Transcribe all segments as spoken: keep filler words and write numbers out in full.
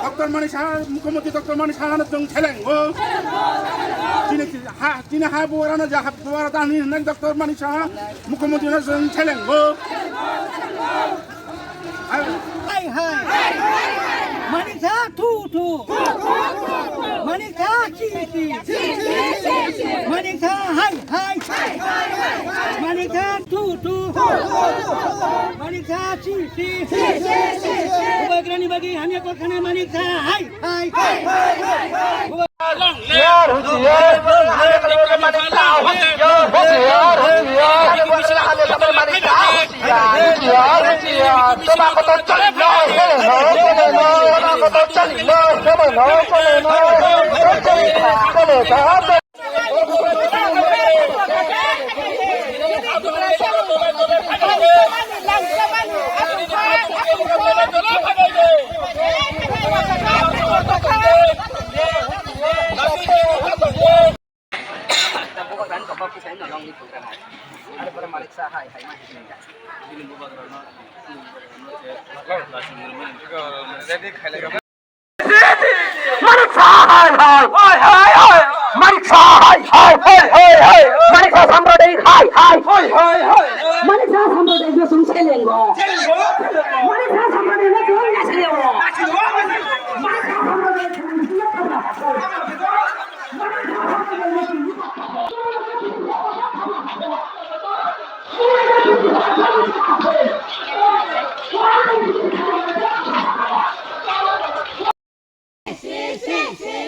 Doctor Manik Saha, Mukhyamantri Doctor Manik Saha no chwng selengo. Chini ha, chini ha buara no ja ha buara ta ni hwnwi Doctor Manik Saha, Mukhyamantri no chwng selengo. Hai hai. Manik Saha thu thu. Manik Saha chi chi. Manik Saha hai hai. Manik Saha thu thu. Manik Saha chi chi. Bubagrani bagwi hamya kok khana Manik Saha hai hai. Yar huti yar. Yar huti yar. Yar huti yar. Toma kotor chali no, chali no, chali no, toma kotor chali no, chali no, chali no, chali no. Manik Saha hai hai. Hai hai hai. Manik Saha hai hai. Hai hai hai. Manik Saha Sampradik hai hai. Hai hai hai. Manik Saha Sampradik no chwng selengo. Selengo. Manik Saha Sampradik no chwng selengo. Selengo. Manik Saha Sampradik no chwng selengo.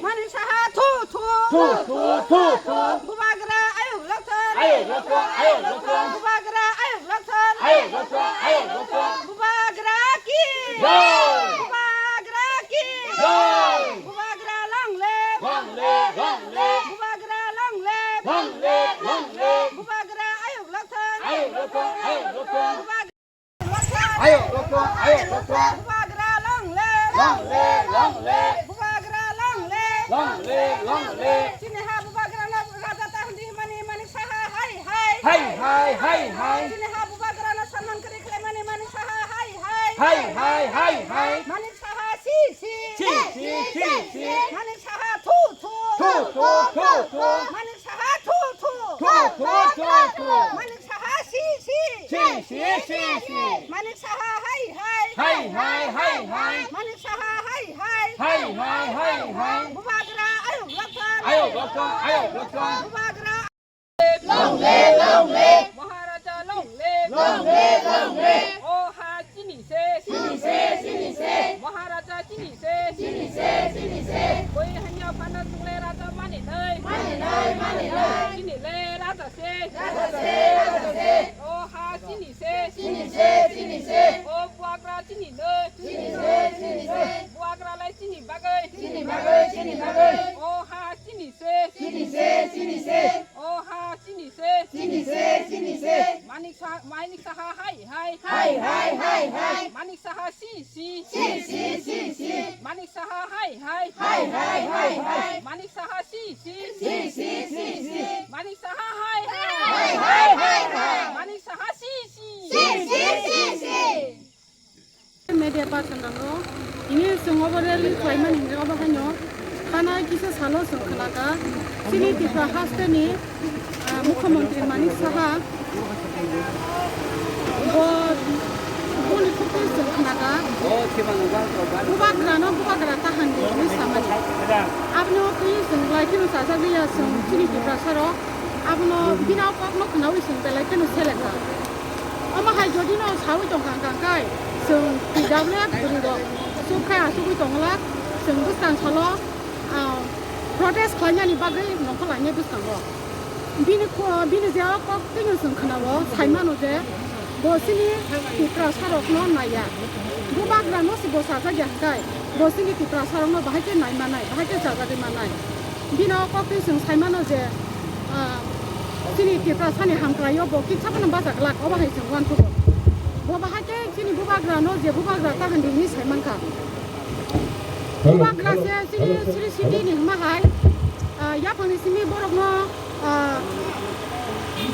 Manik Saha thu thu. Thu thu thu thu. Bubagra ayuk lokthar. Ayuk lokthar, ayuk lokthar. Bubagra ayuk lokthar. Ayuk lokthar, ayuk lokthar. Bubagra ki. Jai. Bubagra ki. Jai. Bubagra long live. Long live, long live. Bubagra long live. Long live, long live. Bubagra ayuk lokthar. Ayuk lokthar, ayuk lokthar. Bubagra Ayo, doktor, ayo, doktor. Bubagra long live. Long live, long live. Bubagra long live. Long live, long live. Chini ha bubagra no raja ta hwndi hwnmani Manik Saha hai hai. Hai hai, hai hai. Chini ha bubagra no sanman kwrwi khlaimani Manik Saha hai hai. Hai hai, hai hai. Manik Saha si si. Si si, si si. Manik Saha thu thu. Thu thu, thu thu. Manik Saha thu thu. Thu thu, thu thu. Manik Saha si si. Si si, si si. Manik Saha hai hai. Hai hai, hai hai. Manik Saha hai hai. Hai hai, hai hai. Bubagra ayuk lokthar. Ayuk lokthar, ayuk lokthar. Bubagra. Long live, long live. Maharaja long live. Long live, long live. O ha chini se. Chini se, chini se. Maharaja chini se. Chini se, chini se. Koi hanya phano chungle raja mani nai. Mani nai, mani nai. Chini le raja se. Raja se, raja se. O ha chini se. Chini se, chini se. O bubagra chini le. Chini se, chini se. Bubagra lai chini bagwi. Chini bagwi, chini bagwi. O ha chini se. Chini se, chini se. O ha chini se. Chini se, chini se. Manik Sa-, Manik Saha hai hai. Hai hai, hai hai. Manik Saha si si. Si si, si si. Manik Saha hai hai. Hai hai, hai hai. Manik Saha si si. Si si, si si. Manik Saha hai hai. Hai hai, hai hai. Manik Saha si si. Si si, si si. Media person rok, tini chwng obo rally khlaimani hwnwi obo haino thanai kisa salo chwng khnakha, chini Tripura hasteni, ah, Mukhyamantri Manik Saha bo, boni khukui chwng khnakha, bubagrano bubagra ta handi hwnwi samani. Abono twi chwng lai kheno chajak liya chwng chini Tiprasa rok, abono bini o kokno khnaui chwng belai kheno selekha. Omo hai jodi no saui tong kha, hwnkha khe chwng T W F bwrwi rok chuk khe achugwi tong glak, chwng bwskang salo, ah, protest khlainani bagwi nongkhor lainai bwskango. Bini kho-, bini je o kok twino chwng khwnao, sai mano je bo chini Tiprasa rokno naiya. Bubagra no se bo chajak ya hwnkhe bo chini Tiprasa rokno bahai khe nai manai, bahai khe chajagwi manai. Bini o kok twi chwng sai mano je, ah, chini Tiprasani hamkraio bo kisa phano bacha glak, obo hai chwng uanthogo. Bo bahai khe chini bubagrano je bubagra ta handi hwnwi sai mankha. Bubagra se chini Sri Siti ni hwnma hai, ah, yaphangni simi borokno, ah,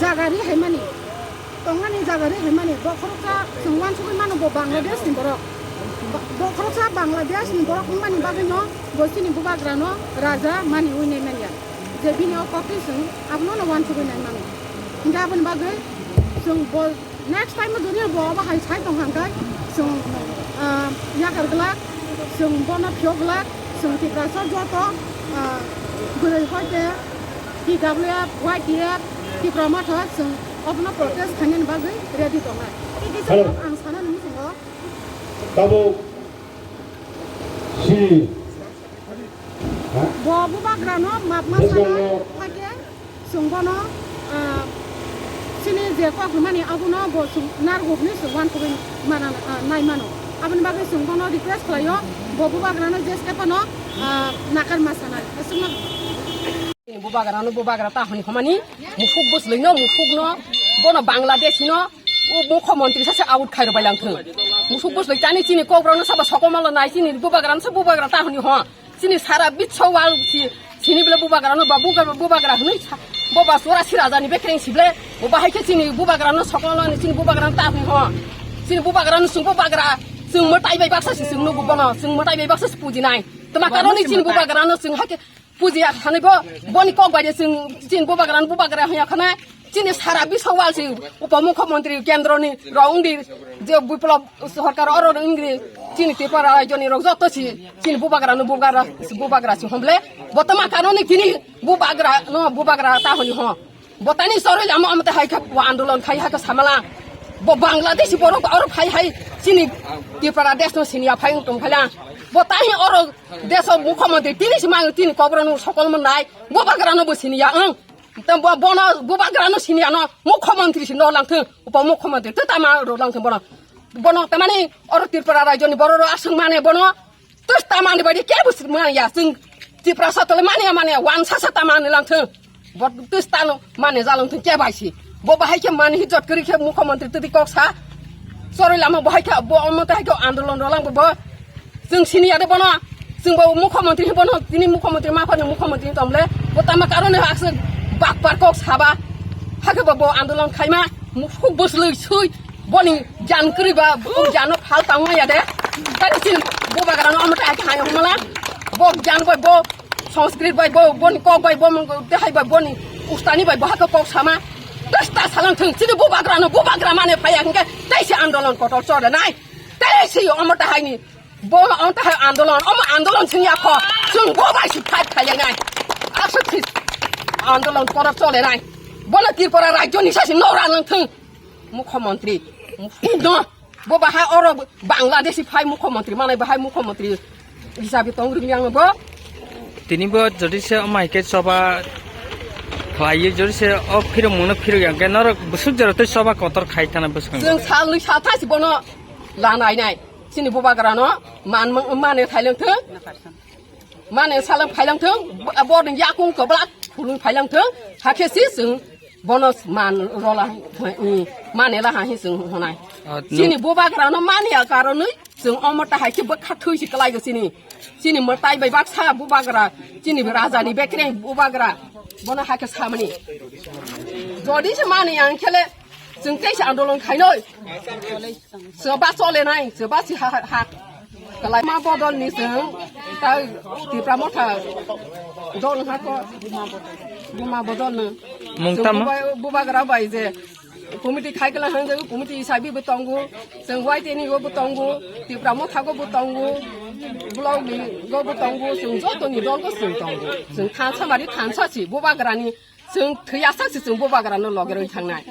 jaga ri hai mani. Tongnani jaga rwi hwnmani, bo khoroksa chwng uansugwi mano bo Bangladesh ni borok. Ba-, bo khoroksa Bangladesh ni borok wngmani bagwi no bo chini bubagra no raja mani ui nai manya. Je bini o kok twi chwng abono no uansugwi nai mano. Hinkhe aboni bagwi chwng bo next time o jodi bo obo hai sai tong kha hwnkhe chwng, ah, yakar glak, chwng bono phiyok glak, chwng Tiprasa joto, ah, bwrwi hoi khe T W F, Y T F, Tipra Motha chwng obono protest khainani bagwi ready tongnai. Tei kisa Hello. Ang sanani muchungo. Tabuk si. Ha? Bo bubagrano mapma Bwskango. Sana, hakhe chwng bono, ah, chini je kok hwnmani abono bo chwng narwkni chwng uansugwi mana, ah, nai mano. Aboni bagwi chwng bono request khlaio, bo bubagrano jeske phano, ah, nakarma sanai. Aswkno. Bubagrano bubagra ta hwnwi hwnmani, musuk bwswlwino, musukno, bono Bangladeshino, o mukhyamantri sase out khairok bai langthwng. Musuk bwswlwi tani chini kokrokno sabo sokomolo nai, chini bubagrano se bubagra ta hwnwi hwn. Chini sara biswa world si, sini bwle bubagrano ba bubagra, bubagra hwnwi sa, bo ba chora si rajani bekreng si bwle, bo bahai khe chini bubagrano sokomolo nai, chini bubagrano ta hwnwi hwn. Chini bubagrano chwng bubagra, chwng mwtai bai baksa si chwng nugo bono, chwng mwtai bai baksa si pujinai. Tama karoni chini bubagrano chwng hakhe Puji ya khani bo, boni kok bai de chwng, chini bubagrano bubagra hwnya khana, chini sara biswa world si upamukhyamantri kendroni rok wngdi, je Biplab sarkar oro wngdi, chini Tripura rajyoni rok joto si, chini bubagrano bubagra, bubagra si homle, bo tama karoni tini bubagrano bubagra ta hwnwi hwn. Bo tani chorwi lama omo tei hai khe bo andolon khai hai khe samala. Bo Bangladeshi borok oro phai hai chini Tripura desh no siniya phai wng tong phaila. Bo tani oro desh o mukhyamantri tini si mang tini kokrok no sokol mon nai. Bubagra no bo siniya wng. Tei bo bono bubagra no siniya no mukhyamantri si no lang thung. Upo mukhyamantri tei tama ro lang thung bono. Bono tamani oro Tripura rajyo ni borok ro aswk mane bono. Twis ta mani bai kebo mani ya, chwng Tiprasa tole mani ya, mani ya, wansa sa ta mani lang thung. Bo twis ta no mani ja lang thung ke bai si. Bo bahai khe mani hi jot kri khe mukhyamantri twi kok sa. Chorwi lama bo hai khe bo omo tei hai khe andolon ro lang bo. Chwng sini ya de bono. Chwng bo mukhyamantri hi bono, tini mukhyamantri ma phani mukhyamantri tong le. Bo tama karone aswk bakpar kok saba. Hakhe bo, bo andolon khaima. Musuk bwswlwi swi boni gyan kwrwi ba, o gyan no phal tangma ya de. Tani chini bubagra no omo tai hai hwnmala. Bo gyan bai bo Sanskrit bai bo boni kok bai bo mung te hai bai boni ustani bai bo hakhe kok sama. Twis ta salang thung chini bubagra no bubagra mane phaya hwnkhe tei se andolon kotor chole nai. Tei se omo tai hai ni bo omo tai hai andolon, omo andolon sing ya kho. Chwng bo bai si fight khailai nai. Aswk si andolon kotor chole nai. Bono Tripura rajyo ni sasi nora nang thung. Mukhyamantri. No. Bo bahai oro Bangladeshi phai mukhyamantri, manai bahai mukhyamantri hisabe tong rwngya ang bo. Tini bo jodi se amai khe choba khlaiwi jodi se o phirok mungno phirok yang khe norok bwswk jora tei choba kotor khai thana bwswk. Chwng salnwi saltha si bono lanai nai. Chini bubagra no man, mane thailang thung. Mane salang phailang thung, bo-, borni yakung kwblak khulung phailang thung, hakhe si chwng bono man rola, i, mane la ha hi chwng honai. Ah, no. Chini bubagra no mani ya karonwi chwng omo ta hai khe bwkha thwi si kwlai go chini. Chini mwtai bai baksa bubagra, chini raja ni bekreng bubagra, bono hakhe samani. Jodi se mani yang khele chwng tei se andolon khainoi. Soba chole nai, soba si ha, ha, ha. Kalai ma bodol ni seng, ta Tipra Motha dol ha ko, buma bodol na. Mung tamo? Buba, bubagra bai je, committee khai kala hang je, committee isabi bo tongo, seng Y T N go bo tongo, Tipra Motha go bo tongo, blog ni go bo tongo, seng joto ni dol go seng tongo. Seng thansa mari thansa si, bubagra ni, seng thiyasa si, seng bubagra no loge roi thangnai.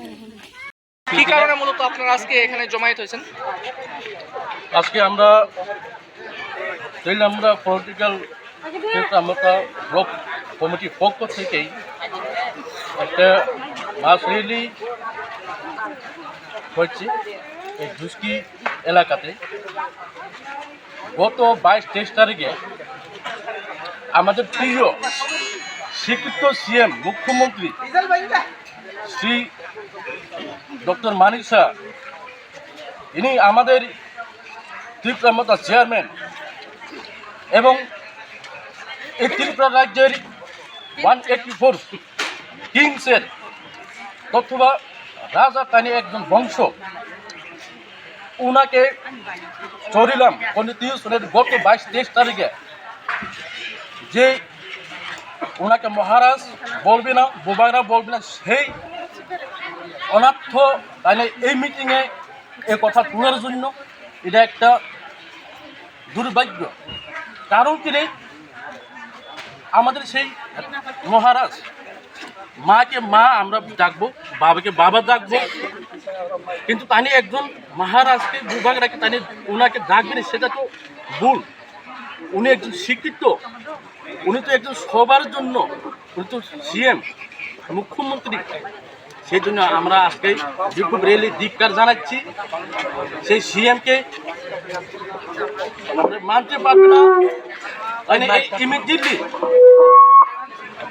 কি কারণে মূলত আপনারা আজকে এখানে জমায়েত হয়েছেন? আজকে আমরা তেইলামুড়া পলিটিক্যাল, তেইলামুড়া ব্লক কমিটির পক্ষ থেকেই একটা মাস র্যালি হয়েছে এই দুস্কি এলাকাতে। গত বাইশ তেইশ তারিখে আমাদের প্রিয় স্বীকৃত সিএম মুখ্যমন্ত্রী শ্রী ডক্টর মানিক স্যার, ইনি আমাদের ত্রিপুরা মথা চেয়ারম্যান এবং এই ত্রিপুরা রাজ্যের ওয়ান এইটটি ফোর কিংসের তথ্যবা রাজা তানি একজন বংশ, ওনাকে চড়িলাম কন্টিনিউস, মানে গত বাইশ তেইশ তারিখে যে ওনাকে মহারাজ বলবে না, বুবাগরা বলবে না, সেই অনার্থ তাই এই মিটিংয়ে এ কথা তোলার জন্য। এটা একটা দুর্ভাগ্য। কারণ কি রে, আমাদের সেই মহারাজ, মাকে মা আমরা ডাকবো, বাবাকে বাবা ডাকবো, কিন্তু তানি একজন মহারাজকে, বুবাগরাকে তানি ওনাকে ডাকবেন, সেটা তো ভুল। উনি একজন শিক্ষিত, উনি তো একজন সবার জন্য, উনি তো সিএম, মুখ্যমন্ত্রী। সেই জন্য আমরা আজকে বিক্ষোভ র্যালি ধিক্কার জানাচ্ছি সেই সিএমকে। মানতে পারবে না। মানে ইমিডিয়েটলি,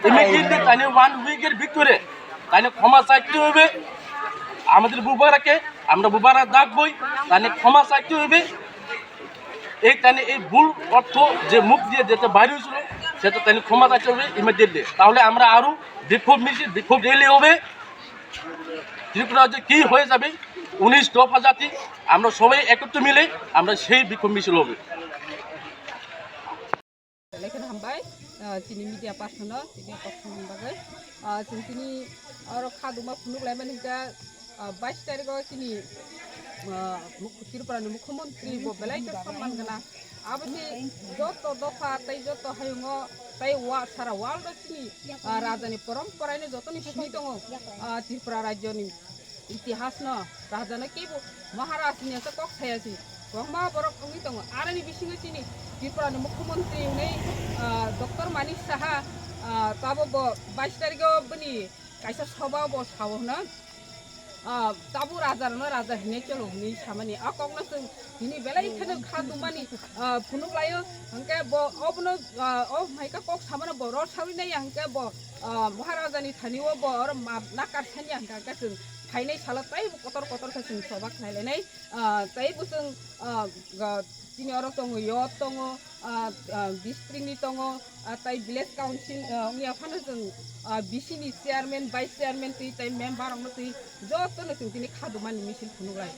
ইমিডিয়েটলি তাহলে ওয়ান উইকের ভিতরে তাহলে ক্ষমা চাইতে হবে। আমাদের বুবারাকে, আমরা বুবারা ডাকবই, তাহলে ক্ষমা চাইতে হবে। এই তাহলে এই ভুল অর্থ যে মুখ দিয়ে যেটা বাইরে হয়েছিল, সেটা তাহলে ক্ষমা চাইতে হবে ইমিডিয়েটলি। তাহলে আমরা আরও বিক্ষোভ মিছিল, বিক্ষোভ র্যালি হবে। ত্রিপুরা রাজ্যে কী হয়ে যাবে, উনিশ দফা জাতি, আমরা সবাই একত্র মিলে আমরা সেই বিক্ষোভ মিছিল হবে। Belai kheno hambai, ah, chini media person no, chini kok samani bagwi. Ah, chwng tini oro kha duma phunuk laimani hwnkhe, ah, bais tarikh o chini, ah, muk-, Tripura ni mukhyamantri bo belai khe sonman gwnang. Aboni joto dopha tei joto hayungo tei wa-, sara world o chini, ah, raja ni porom porai no joto ni simi tongo, ah, Tripura rajyo ni. Itihas no raja no kebo Maharaj ni asa kok saya si. Kwbangma borok wngwi tongo. Aroni bisingo chini Tripura ni mukhyamantri hwnwi, ah, Doctor Manik Saha, ah, tabo bo bais tarikh o bini kaisa soba bo sao hwno. Ah, tabo raja rokno raja hinwi cholo hwnwi samani. A kok no chwng tini belai kheno kha tongmani, ah, phunuk laio. Hwnkhe bo obono, ah, o hai khe kok samano bo rw sawi nai ya hwnkhe bo, ah, Maharaja ni thani o bo oro ma nakar sani ya hwnkhe chwng phainai salo tei bo kotor kotor khe chwng choba khlai lainai. Ah, tei bo chwng, ah, ga-, chini oro tongo, yot tongo, ah, ah, district ni tongo, ah, tei village council, ah, wngya phano chwng, ah, V C ni chairman, vice chairman twi tei member rokno twi jotono chwng tini kha dumani misil phunuk lai.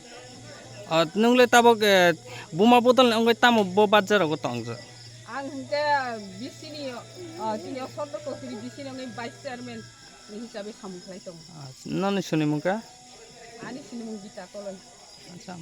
Ah, nwng le tabok, eh, buma bodol ni wngwi tamo bo bazar rogo tong jak? Ang hwnkhe V C ni, ah, chini o Sordor Kokiri V C ni wngwi vice chairman ni hisabe samung khlai tongo. Ah, noni swnimung kha? Ani swnimung Gita Koloi. Acha.